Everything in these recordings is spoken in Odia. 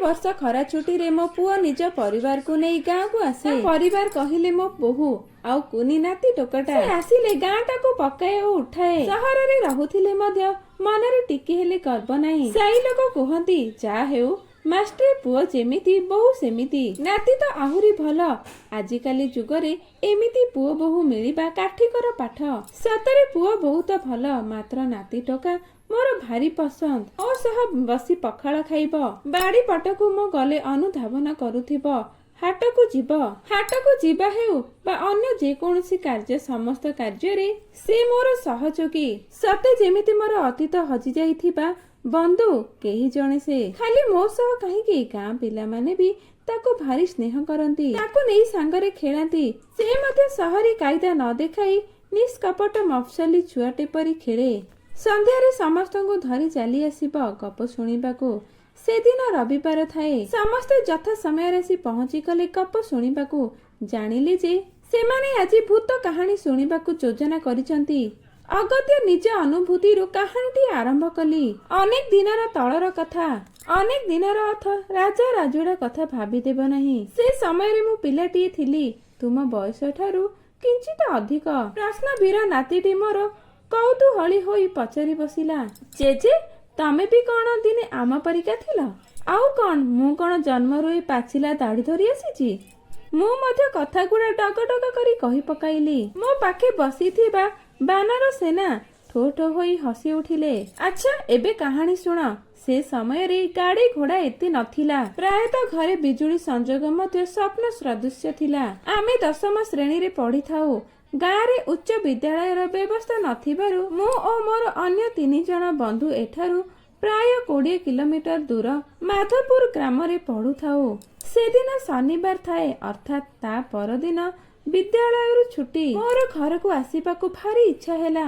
ପ୍ରତିବର୍ଷ ଖରା ଛୁଟିରେ ମୋ ପୁଅ ନିଜ ପରିବାରକୁ ନେଇ ଗାଁକୁ ଆସେ। ତା ପରିବାର କହିଲେ ମୋ ବୋହୂ ଆଉ କୁନି ନାତି ଟୋକାଟା। ସେ ଆସିଲେ ଗାଁଟାକୁ ପକାଏ ଓ ଉଠାଏ। ସହରରେ ରହୁଥିଲେ ମଧ୍ୟ ମନରେ ଟିକେ ହେଲେ ଗର୍ବ ନାହିଁ। ସାଇ ଲୋକ କୁହନ୍ତି, ଯାହା ହେଉ, ମାଷ୍ଟ୍ରେ ପୁଅ ଯେମିତି, ବୋହୂ ସେମିତି, ନାତି ତ ଆହୁରି ଭଲ। ଆଜିକାଲି ଯୁଗରେ ଏମିତି ପୁଅ ବୋହୂ ମିଳିବା କାଠିକର ପାଠ। ସତରେ ପୁଅ ବହୁତ ଭଲ, ମାତ୍ର ନାତି ଟୋକା ମୋର ଭାରି ପସନ୍ଦ। ମୋ ସହ ବସି ପଖାଳ ଖାଇବ, ବାଡ଼ି ପଟକୁ ମୁଁ ଗଲେ ଅନୁଧାବନ କରୁଥିବ, ହାଟକୁ ଯିବ। ହାଟକୁ ଯିବା ହେଉ ବା ଅନ୍ୟ ଯେକୌଣସି କାର୍ଯ୍ୟ, ସମସ୍ତ କାର୍ଯ୍ୟରେ ସେ ମୋର ସହଯୋଗୀ। ସତେ ଯେମିତି ମୋର ଅତୀତ ହଜିଯାଇଥିବା ବନ୍ଧୁ କେହି ଜଣେ ସେ। ଖାଲି ମୋ ସହ କାହିଁକି, ଗାଁ ପିଲାମାନେ ବି ତାକୁ ଭାରି ସ୍ନେହ କରନ୍ତି, ତାକୁ ନେଇ ସାଙ୍ଗରେ ଖେଳନ୍ତି। ସେ ମଧ୍ୟ ସହରୀ କାଇଦା ନ ଦେଖାଇ ନିଷ୍କପଟ ମଫସଲି ଛୁଆଟେ ପରି ଖେଳେ। ସନ୍ଧ୍ୟାରେ ସମସ୍ତଙ୍କୁ ଧରି ଚାଲି ଆସିବ ଗପ ଶୁଣିବାକୁ। ସେଦିନ ରବିବାର ଥାଏ। ସମସ୍ତେ ଯଥା ସମୟରେ ଆସି ପହଞ୍ଚିଗଲେ ଗପ ଶୁଣିବାକୁ। ଜାଣିଲି ଯେ ସେମାନେ ଆଜି ଭୂତ କାହାଣୀ ଶୁଣିବାକୁ ଯୋଜନା କରିଛନ୍ତି। ଅଗତ୍ୟା ନିଜ ଅନୁଭୂତିରୁ କାହାଣୀଟି ଆରମ୍ଭ କଲି। ଅନେକ ଦିନର ତଳର କଥା। ଅନେକ ଦିନର ଅର୍ଥ ରାଜା ରାଜୁଡ଼ା କଥା ଭାବିଦେବ ନାହିଁ। ସେ ସମୟରେ ମୁଁ ପିଲାଟିଏ ଥିଲି, ତୁମ ବୟସ ଠାରୁ କିଞ୍ଚିତ ଅଧିକ। ପ୍ରଶ୍ନବୀର ନାତିଟି ମୋର କୌତୁହଳୀ ହୋଇ ପଚାରି ବସିଲା, ଜେଜେ, ତମେ ବି କଣ ଦିନେ ଆମ ପରିକା ଥିଲ? ଆଉ କଣ, ମୁଁ କଣ ଜନ୍ମରୁ ଏ ପାଚିଲା ଦାଢ଼ି ଧରି ଆସିଛି? ମୁଁ ମଧ୍ୟ କଥାଗୁଡ଼ା ଡଗ ଡଗ କରି କହି ପକାଇଲି। ମୋ ପାଖେ ବସିଥିବା ବାନର ସେନା ଠୋ ଠୋ ହୋଇ ହସି ଉଠିଲେ। ଆଚ୍ଛା, ଏବେ କାହାଣୀ ଶୁଣ। ସେ ସମୟରେ ଗାଡ଼ି ଘୋଡ଼ା ଏତେ ନଥିଲା। ପ୍ରାୟତଃ ଘରେ ବିଜୁଳି ସଂଯୋଗ ମଧ୍ୟ ସ୍ୱପ୍ନ ସଦୃଶ୍ୟ ଥିଲା। ଆମେ 10ମ ଶ୍ରେଣୀରେ ପଢିଥାଉ। ଗାଁରେ ଉଚ୍ଚ ବିଦ୍ୟାଳୟର ବ୍ୟବସ୍ଥା ନଥିବାରୁ ମୁଁ ଓ ମୋର ଅନ୍ୟ ତିନି ଜଣ ବନ୍ଧୁ ଏଠାରୁ ପ୍ରାୟ 20 କିଲୋମିଟର ଦୂର ମାଧପୁର ଗ୍ରାମରେ ପଢୁଥାଉ। ସେଦିନ ଶନିବାର ଥାଏ, ଅର୍ଥାତ୍ ତା ପରଦିନ ବିଦ୍ୟାଳୟରୁ ଛୁଟି। ମୋର ଘରକୁ ଆସିବାକୁ ଭାରି ଇଚ୍ଛା ହେଲା।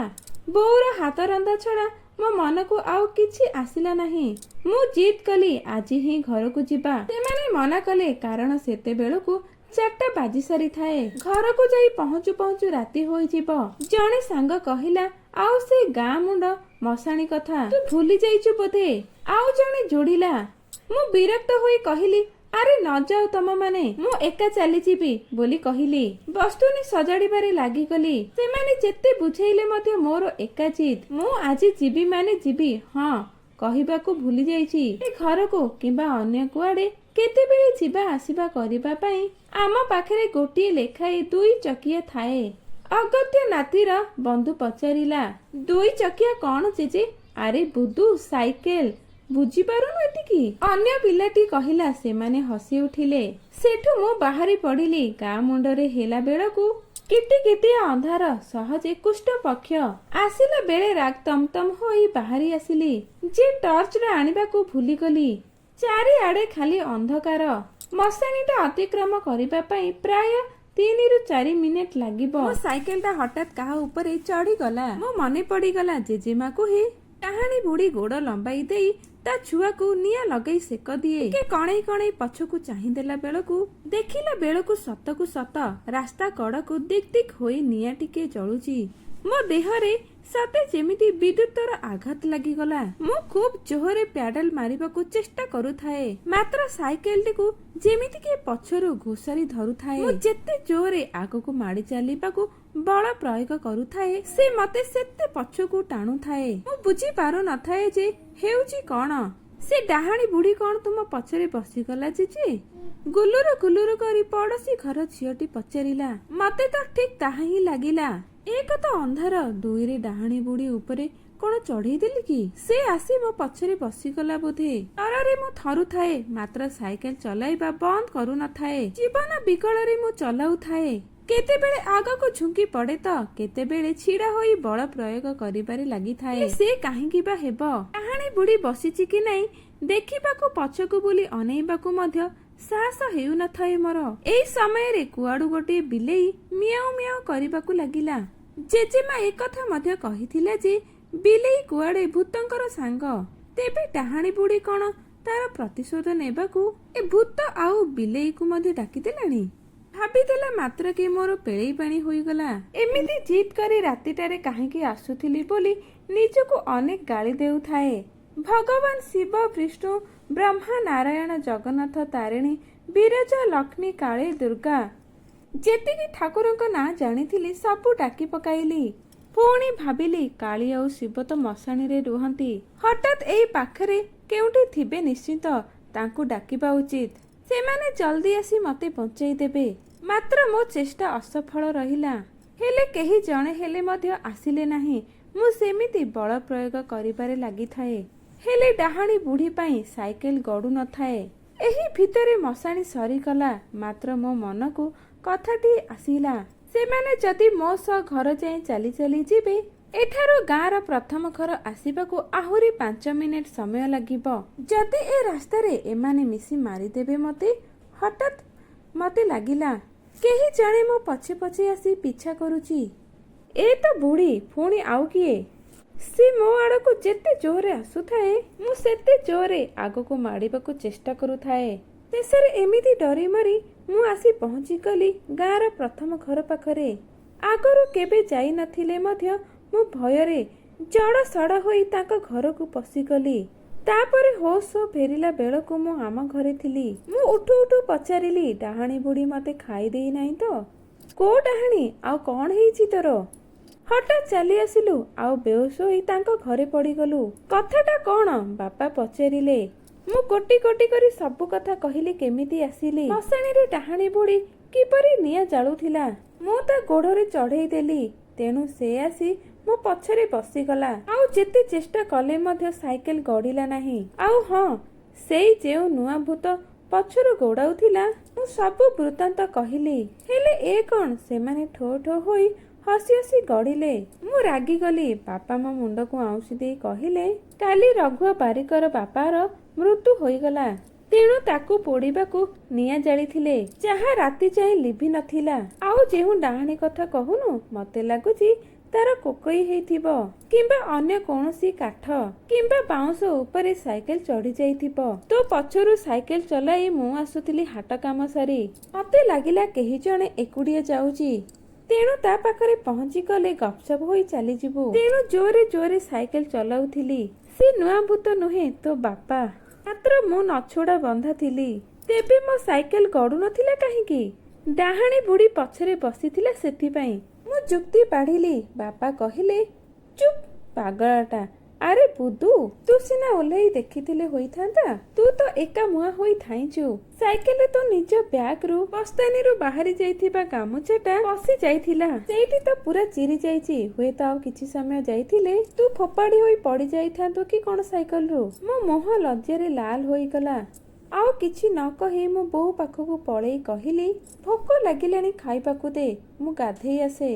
ବୋଉର ହାତ ରନ୍ଧା ଛଡ଼ା ମୋ ମନକୁ ଆଉ କିଛି ଆସିଲା ନାହିଁ। ମୁଁ ଜିଦ୍ କଲି, ଆଜି ହିଁ ଘରକୁ ଯିବା। ସେମାନେ ମନା କଲେ, କାରଣ ସେତେବେଳକୁ 4ଟା ବାଜି ସାରିଥାଏ। ଘରକୁ ଯାଇ ପହଞ୍ଚୁ ପହଞ୍ଚୁ ରାତି ହୋଇଯିବ। ଜଣେ ସାଙ୍ଗ କହିଲା, ଆଉ ସେ ଗାଁ ମୁଣ୍ଡ ମଶାଣି କଥା ତୁ ଭୁଲି ଯାଇଛୁ ବୋଧେ। ଆଉ ଜଣେ ଯୋଡ଼ିଲା। ମୁଁ ବିରକ୍ତ ହୋଇ କହିଲି, ଆରେ ନ ଯାଅ ତମମାନେ, ମୁଁ ଏକା ଚାଲିଯିବି ବୋଲି କହିଲି। ବସ୍ତୁନି ସଜାଡ଼ିବାରେ ଲାଗିଗଲି। ସେମାନେ ଯେତେ ବୁଝେଇଲେ ମଧ୍ୟ ମୋର ଏକା ଜିଦ୍, ମୁଁ ଆଜି ଯିବି ମାନେ ଯିବି। ହଁ, କହିବାକୁ ଭୁଲି ଯାଇଛି, ଏ ଘରକୁ କିମ୍ବା ଅନ୍ୟ କୁଆଡେ କେତେବେଳେ ଯିବା ଆସିବା କରିବା ପାଇଁ ଆମ ପାଖରେ ଗୋଟିଏ ଲେଖାଏ ଦୁଇ ଚକିଆ ଥାଏ। ଅଗତ୍ୟା ନାତିର ବନ୍ଧୁ ପଚାରିଲା, ଦୁଇ ଚକିଆ କଣ ଜେଜେ? ଆରେ ବୁଦୁ, ସାଇକେଲ। ବୁଝିପାରୁନୁ ଏତିକି? ଅନ୍ୟ ପିଲାଟି କହିଲା। ସେମାନେ ହସି ଉଠିଲେ। ସେଠୁ ମୁଁ ବାହାରି ପଡିଲି। ଗାଁ ମୁଣ୍ଡରେ ହେଲା ବେଳକୁ କିଟି କିଟିଆ ଅନ୍ଧାର, ସହଜେ କୁଷ୍ଠ ପକ୍ଷ। ଆସିଲା ବେଳେ ରାଗ ତମ ତମ ହୋଇ ବାହାରି ଆସିଲି ଯେ ଟର୍ଚ୍ଚଟା ଆଣିବାକୁ ଭୁଲିଗଲି। ଚାରିଆଡେ ଖାଲି ଅନ୍ଧକାର। ମଶାଣିଟା ଅତିକ୍ରମ କରିବା ପାଇଁ ପ୍ରାୟ 3ରୁ 4 ମିନିଟ ଲାଗିବ। ମୋ ସାଇକେଲଟା ହଠାତ୍ କାହା ଉପରେ ଚଢିଗଲା। ମୋ ମନେ ପଡିଗଲା, ଜେଜେମା କୁହେ, ଡାହାଣୀ ବୁଢୀ ଗୋଡ ଲମ୍ବାଇ ଦେଇ ତା ଛୁଆକୁ ନିଆଁ ଲଗେଇ ସେକ ଦିଏ। ଟିକେ କଣେଇ କଣେଇ ପଛକୁ ଚାହିଁଦେଲା ବେଳକୁ, ଦେଖିଲା ବେଳକୁ ସତକୁ ସତ ରାସ୍ତା କଡକୁ ଦିକ୍ ଦିକ୍ ହୋଇ ନିଆଁ ଟିକେ ଜଳୁଛି। ମୋ ଦେହରେ ସତେ ଯେମିତି ବିଦ୍ୟୁତର ଆଘାତ ଲାଗିଗଲା। ମୁଁ ଖୁବ୍ ଜୋରରେ ପ୍ୟାଡାଲ ମାରିବାକୁ ଚେଷ୍ଟା କରୁଥାଏ, ମାତ୍ର ସାଇକେଲଟିକୁ ଯେମିତି କିଏ ପଛରୁ ଘୋଷାରି ଧରୁଥାଏ। ମୁଁ ଯେତେ ଜୋରରେ ଆଗକୁ ମାଡି ଚାଲିବାକୁ ବଳ ପ୍ରୟୋଗ କରୁଥାଏ, ସେ ମତେ ସେତେ ପଛକୁ ଟାଣୁଥାଏ। ମୁଁ ବୁଝି ପାରୁନଥାଏ ଯେ ହେଉଛି କଣ। ସେ ଡାହାଣୀ ବୁଢୀ କଣ ତୁମ ପଛରେ ବସିଗଲା ଜେଜେ? ଗୁଲୁରୁ ଗୁଲୁରୁ କରି ପଡୋଶୀ ଘର ଝିଅଟି ପଚାରିଲା। ମତେ ତ ଠିକ୍ ତାହା ହିଁ ଲାଗିଲା। ଏକ ତ ଅନ୍ଧାର, ଦୁଇରେ ଡାହାଣୀ ବୁଢୀ ଉପରେ କଣ ଚଢେଇ ଦେଲି କି? ସେ ଆସି ମୋ ପଛରେ ବସିଗଲା ବୋଧେ। ଡରରେ ମୁଁ ଥରୁଥାଏ, ମାତ୍ର ସାଇକେଲ ଚଲାଇବା ବନ୍ଦ କରୁନଥାଏ। ଜୀବନ ବିକଳରେ ମୁଁ ଚଲାଉଥାଏ। କେତେବେଳେ ଆଗକୁ ଝୁଙ୍କି ପଡେ ତ କେତେବେଳେ ଛିଡା ହୋଇ ବଳ ପ୍ରୟୋଗ କରିବାରେ ଲାଗିଥାଏ। ସେ କାହିଁକି ବା ହେବ? ଡାହାଣୀ ବୁଢୀ ବସିଛି କି ନାଇଁ ଦେଖିବାକୁ ପଛକୁ ବୁଲି ଅନେଇବାକୁ ମଧ୍ୟ ସାହସ ହେଉନଥାଏ ମୋର। ଏଇ ସମୟରେ କୁଆଡୁ ଗୋଟିଏ ବିଲେଇ ମିଆଉଁ ମିଆଉଁ କରିବାକୁ ଲାଗିଲା। ଜେଜେମା ଏକଥା ମଧ୍ୟ କହିଥିଲା ଯେ ବିଲେଇ କୁଆଡେ ଭୂତଙ୍କର ସାଙ୍ଗ। ତେବେ ଡାହାଣୀ ବୁଢୀ କଣ ତାର ପ୍ରତିଶୋଧ ନେବାକୁ ଏ ଭୂତ ଆଉ ବିଲେଇକୁ ମଧ୍ୟ ଡାକିଦେଲାଣି? ଭାବିଦେଲା ମାତ୍ରକେ ମୋର ପେଳେଇ ପାଣି ହୋଇଗଲା। ଏମିତି ଜିଦ୍ କରି ରାତିଟାରେ କାହିଁକି ଆସୁଥିଲି ବୋଲି ନିଜକୁ ଅନେକ ଗାଳି ଦେଉଥାଏ। ଭଗବାନ ଶିବ, ବିଷ୍ଣୁ, ବ୍ରହ୍ମା, ନାରାୟଣ, ଜଗନ୍ନାଥ, ତାରିଣୀ, ବିରଜା, ଲକ୍ଷ୍ମୀ, କାଳୀ, ଦୁର୍ଗା, ଯେତିକି ଠାକୁରଙ୍କ ନାଁ ଜାଣିଥିଲି ସବୁ ଡାକି ପକାଇଲି। ପୁଣି ଭାବିଲି, କାଳୀ ଆଉ ଶିବ ତ ମଶାଣିରେ ରୁହନ୍ତି, ହଠାତ୍ ଏଇ ପାଖରେ କେଉଁଠି ଥିବେ ନିଶ୍ଚିତ। ତାଙ୍କୁ ଡାକିବା ଉଚିତ, ସେମାନେ ଜଲ୍ଦି ଆସି ମତେ ବଞ୍ଚେଇ ଦେବେ। ମାତ୍ର ମୋ ଚେଷ୍ଟା ଅସଫଳ ରହିଲା। ହେଲେ କେହି ଜଣେ ହେଲେ ମଧ୍ୟ ଆସିଲେ ନାହିଁ। ମୁଁ ସେମିତି ବଳ ପ୍ରୟୋଗ କରିବାରେ ଲାଗିଥାଏ, ହେଲେ ଡାହାଣୀ ବୁଢ଼ୀ ପାଇଁ ସାଇକେଲ ଗଡୁ ନଥାଏ। ଏହି ଭିତରେ ମଶାଣି ସରିଗଲା। ମାତ୍ର ମୋ ମନକୁ କଥାଟି ଆସିଲା, ସେମାନେ ଯଦି ମୋ ସହ ଘର ଯାଏଁ ଚାଲି ଚାଲି ଯିବେ, ଏଠାରୁ ଗାଁର ପ୍ରଥମ ଘର ଆସିବାକୁ ଆହୁରି 5 ମିନିଟ ସମୟ ଲାଗିବ। ଯଦି ଏ ରାସ୍ତାରେ ଏମାନେ ମିଶି ମାରିଦେବେ ମତେ? ହଠାତ୍ ମତେ ଲାଗିଲା, କେହି ଜଣେ ମୋ ପଛେ ପଛେ ଆସି ପିଛା କରୁଛି। ଏ ତ ବୁଢ଼ୀ, ପୁଣି ଆଉ କିଏ? ସେ ମୋ ଆଡ଼କୁ ଯେତେ ଜୋରରେ ଆସୁଥାଏ, ମୁଁ ସେତେ ଜୋରରେ ଆଗକୁ ମାଡ଼ିବାକୁ ଚେଷ୍ଟା କରୁଥାଏ। ଶେଷରେ ଏମିତି ଡରି ମରି ମୁଁ ଆସି ପହଞ୍ଚିଗଲି ଗାଁର ପ୍ରଥମ ଘର ପାଖରେ। ଆଗରୁ କେବେ ଯାଇନଥିଲେ ମଧ୍ୟ ମୁଁ ଭୟରେ ଜଡ଼ ସଡ଼ ହୋଇ ତାଙ୍କ ଘରକୁ ପଶିଗଲି। ତାପରେ ହୋସ ଫେରିଲା ବେଳକୁ ମୁଁ ଆମ ଘରେ ଥିଲି। ମୁଁ ଉଠୁ ଉଠୁ ପଚାରିଲି, "ଡାହାଣୀ ବୁଢ଼ୀ ମତେ ଖାଇ ଦେଇନାହିଁ ତ?" "କୋଉ ଡାହାଣୀ? ଆଉ କଣ ହେଇଛି ତୋର? ହଠାତ୍ ଚାଲି ଆସିଲୁ ଆଉ ବେହୋସ ହୋଇ ତାଙ୍କ ଘରେ ପଡ଼ିଗଲୁ। କଥାଟା କଣ?" ବାପା ପଚାରିଲେ। ମୁଁ ଗୋଟି ଗୋଟି କରି ସବୁ କଥା କହିଲି। କେମିତି ଆସିଲି, ମଶାଣିରେ ଡାହାଣୀ ବୁଢ଼ୀ କିପରି ନିଆଁ ଜାଳୁଥିଲା, ମୁଁ ତା ଗୋଡ଼ରେ ଚଢ଼େଇ ଦେଲି, ତେଣୁ ସେ ଆସି ମୋ ପଛରେ ବସିଗଲା ଆଉ ଯେତେ ଚେଷ୍ଟା କଲେ ମଧ୍ୟ ସାଇକେଲ ଗଡ଼ିଲା ନାହିଁ। ଆଉ ହଁ, ସେଇ ଯେଉଁ ନୂଆ ଭୂତ ପଛରୁ ଗୋଡ଼ାଉଥିଲା, ମୁଁ ସବୁ ବୃତ୍ତାନ୍ତ କହିଲି। ହେଲେ ଏ କଣ, ସେମାନେ ଠୋ ଠୋ ହୋଇ ହସି ହସି ଗଡ଼ିଲେ। ମୁଁ ରାଗିଗଲି। ବାପା ମୋ ମୁଣ୍ଡକୁ ଆଉଁସି ଦେଇ କହିଲେ, "କାଲି ରଘୁଆ ବାରିକର ବାପାର ମୃତ୍ୟୁ ହୋଇଗଲା। ତେଣୁ ତାକୁ ପୋଡ଼ିବାକୁ ନିଆଁ ଜାଳିଥିଲେ, ଯାହା ରାତି ଯାଏଁ ଲିଭି ନଥିଲା। ଆଉ ଯେଉଁ ଡାହାଣୀ କଥା କହୁନୁ, ମତେ ଲାଗୁଛି ତାର କୋକଇ ହେଇଥିବ କିମ୍ବା ଅନ୍ୟ କୌଣସି କାଠ କିମ୍ବା ବାଉଁଶ ଉପରେ ସାଇକେଲ ଚଢି ଯାଇଥିବ। ତୋ ପଛରୁ ସାଇକେଲ ଚଲାଇ ମୁଁ ଆସୁଥିଲି ହାଟ କାମ ସାରି। ମତେ ଲାଗିଲା କେହି ଜଣେ ଏକୁଟିଆ ଯାଉଛି, ତେଣୁ ତା ପାଖରେ ପହଞ୍ଚି ଗଲେ ଗପସପ ହୋଇ ଚାଲିଯିବୁ। ତେଣୁ ଜୋରେ ଜୋରେ ସାଇକେଲ ଚଲାଉଥିଲି। ସେ ନୂଆ ଭୂତ ନୁହେଁ, ତୋ ବାପା। ମାତ୍ର ମୁଁ ନଛୋଡ଼ା ବନ୍ଧା ଥିଲି। ତେବେ ମୋ ସାଇକେଲ ଗଡୁନଥିଲା କାହିଁକି? ଡାହାଣୀ ବୁଢ଼ୀ ପଛରେ ବସିଥିଲା, ସେଥିପାଇଁ।" ମୁଁ ଯୁକ୍ତି ବାଢ଼ିଲି। ବାପା କହିଲେ, "ଚୁପ୍, ପାଗଳଟା। ଆରେ ବୁଦୁ, ତୁ ସିନା ଓହ୍ଲେଇ ଦେଖିଥିଲେ ହୋଇଥାନ୍ତା। ତୁ ତ ଏକା ମୁହାଁ ହୋଇ ଧାଇଁଛୁ। ସାଇକେଲରେ ତୋ ନିଜ ବ୍ୟାଗରୁ ବସ୍ତାନିରୁ ବାହାରି ଯାଇଥିବା ଗାମୁଛାଟା ପଶି ଯାଇଥିଲା, ସେଇଠି ତ ପୁରା ଚିରି ଯାଇଛି। ହୁଏତ ଆଉ କିଛି ସମୟ ଯାଇଥିଲେ ତୁ ଫୋପାଡ଼ି ହୋଇ ପଡି ଯାଇଥାନ୍ତୁ କି କଣ ସାଇକେଲରୁ।" ମୋ ମୁହଁ ଲଜ୍ଜାରେ ଲାଲ ହୋଇଗଲା। ଆଉ କିଛି ନ କହି ମୁଁ ବୋଉ ପାଖକୁ ପଳେଇ କହିଲି, "ଭୋକ ଲାଗିଲାଣି, ଖାଇବାକୁ ଦେ, ମୁଁ ଗାଧେଇ ଆସେ।"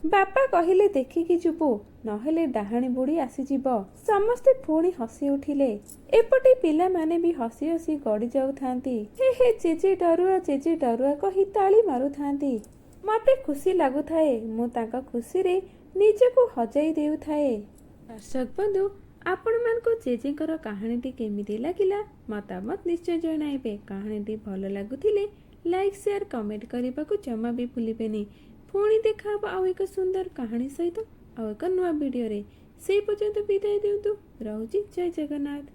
ବାପା କହିଲେ, "ଦେଖିକି ଯିବୁ, ନହେଲେ ଡାହାଣୀ ବୁଢ଼ୀ ଆସିଯିବ।" ସମସ୍ତେ ପୁଣି ହସି ଉଠିଲେ। ଏପଟେ ପିଲାମାନେ ବି ହସି ହସି ଗଡ଼ି ଯାଉଥାନ୍ତି। "ହେ ହେ, ଜେଜେ ଡରୁଆ, ଜେଜେ ଡରୁଆ" କହି ତାଳି ମାରୁଥାନ୍ତି। ମତେ ଖୁସି ଲାଗୁଥାଏ। ମୁଁ ତାଙ୍କ ଖୁସିରେ ନିଜକୁ ହଜାଇ ଦେଉଥାଏ। ଦର୍ଶକ ବନ୍ଧୁ, ଆପଣମାନଙ୍କୁ ଜେଜେଙ୍କର କାହାଣୀଟି କେମିତି ଲାଗିଲା, ମତାମତ ନିଶ୍ଚୟ ଜଣାଇବେ। କାହାଣୀଟି ଭଲ ଲାଗୁଥିଲେ ଲାଇକ୍, ସେୟାର, କମେଣ୍ଟ କରିବାକୁ ଜମା ବି ଭୁଲିବେନି। ପୁଣି ଦେଖା ହେବ ଆଉ ଏକ ସୁନ୍ଦର କାହାଣୀ ସହିତ ଆଉ ଏକ ନୂଆ ଭିଡ଼ିଓରେ। ସେଇ ପର୍ଯ୍ୟନ୍ତ ବିଦାୟ ଦିଅନ୍ତୁ। ରହୁଛି, ଜୟ ଜଗନ୍ନାଥ।